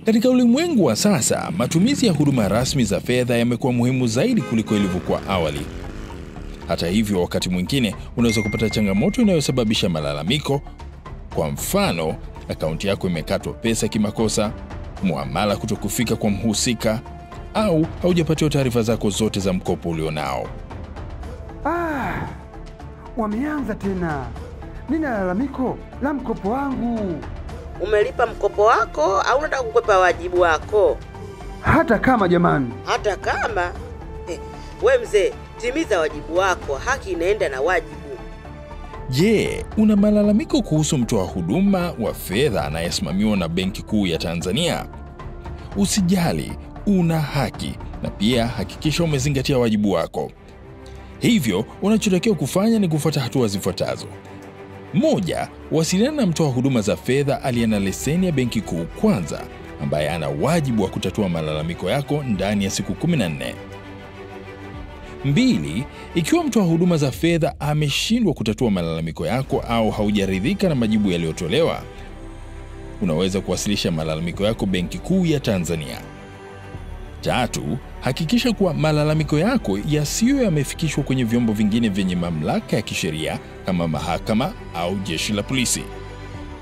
Katika ulimwengu wa sasa, matumizi ya huduma rasmi za fedha yamekuwa muhimu zaidi kuliko ilivyokuwa awali. Hata hivyo, wakati mwingine unaweza kupata changamoto inayosababisha malalamiko. Kwa mfano, akaunti yako imekatwa pesa kimakosa, muamala kutokufika kwa mhusika, au haujapatiwa taarifa zako zote za mkopo ulionao. Wameanza tena. Nina lalamiko la mkopo wangu. Umelipa mkopo wako au unataka kukwepa wajibu wako? Hata kama jamani. Hata kama? We mzee, timiza wajibu wako, haki inaenda na wajibu. Je, una malalamiko kuhusu mtoa huduma wa fedha anayesimamiwa na Benki Kuu ya Tanzania? Usijali, una haki na pia hakikisha umezingatia wajibu wako. Hivyo, unachotakiwa kufanya ni kufuata hatua zifuatazo. 1. Wasiliana na mtoa huduma za fedha aliye na leseni ya Benki Kuu kwanza, ambaye ana wajibu wa kutatua malalamiko yako ndani ya siku 14. 2. Ikiwa mtoa huduma za fedha ameshindwa kutatua malalamiko yako au haujaridhika na majibu yaliyotolewa, unaweza kuwasilisha malalamiko yako Benki Kuu ya Tanzania. 3. Hakikisha kuwa malalamiko yako yasiyo yamefikishwa kwenye vyombo vingine vyenye mamlaka ya kisheria kama mahakama au jeshi la polisi.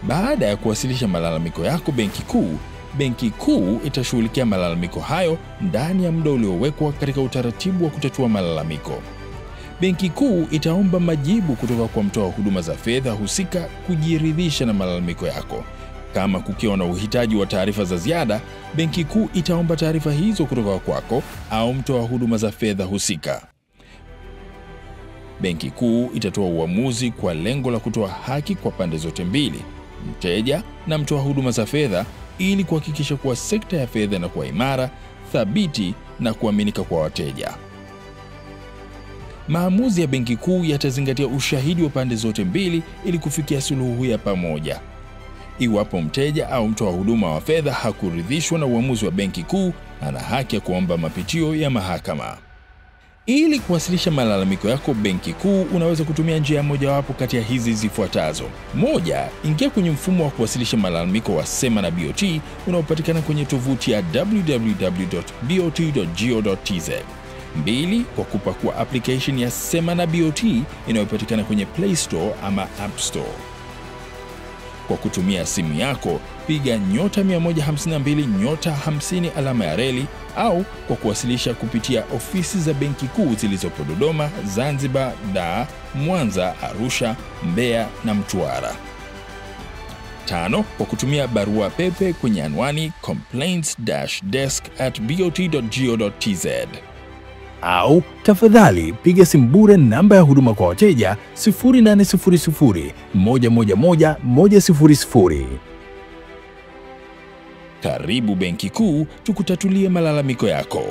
Baada ya kuwasilisha malalamiko yako Benki Kuu, Benki Kuu itashughulikia malalamiko hayo ndani ya muda uliowekwa katika utaratibu wa kutatua malalamiko. Benki Kuu itaomba majibu kutoka kwa mtoa huduma za fedha husika kujiridhisha na malalamiko yako. Kama kukiwa na uhitaji wa taarifa za ziada, Benki Kuu itaomba taarifa hizo kutoka kwako au mtoa huduma za fedha husika. Benki Kuu itatoa uamuzi kwa lengo la kutoa haki kwa pande zote mbili, mteja na mtoa huduma za fedha, ili kuhakikisha kuwa sekta ya fedha inakuwa imara, thabiti na kuaminika kwa wateja. Maamuzi ya Benki Kuu yatazingatia ushahidi wa pande zote mbili ili kufikia suluhu ya pamoja. Iwapo mteja au mtoa huduma wa fedha hakuridhishwa na uamuzi wa Benki Kuu, ana haki ya kuomba mapitio ya mahakama. Ili kuwasilisha malalamiko yako Benki Kuu, unaweza kutumia njia mojawapo kati ya hizi zifuatazo. 1. Ingia kwenye mfumo wa kuwasilisha malalamiko wa Sema na BOT unaopatikana kwenye tovuti ya www.bot.go.tz. 2. Kwa kupakua application ya Sema na BOT inayopatikana kwenye Play Store ama App Store. Kwa kutumia simu yako, piga *152*50 alama ya reli, au kwa kuwasilisha kupitia ofisi za Benki Kuu zilizopo Dodoma, Zanzibar, Dar, Mwanza, Arusha, Mbeya na Mtwara. 5. Kwa kutumia barua pepe kwenye anwani complaints-desk@bot.go.tz. Au tafadhali piga simu bure namba ya huduma kwa wateja 0800 111 100. Karibu Benki Kuu tukutatulie malalamiko yako.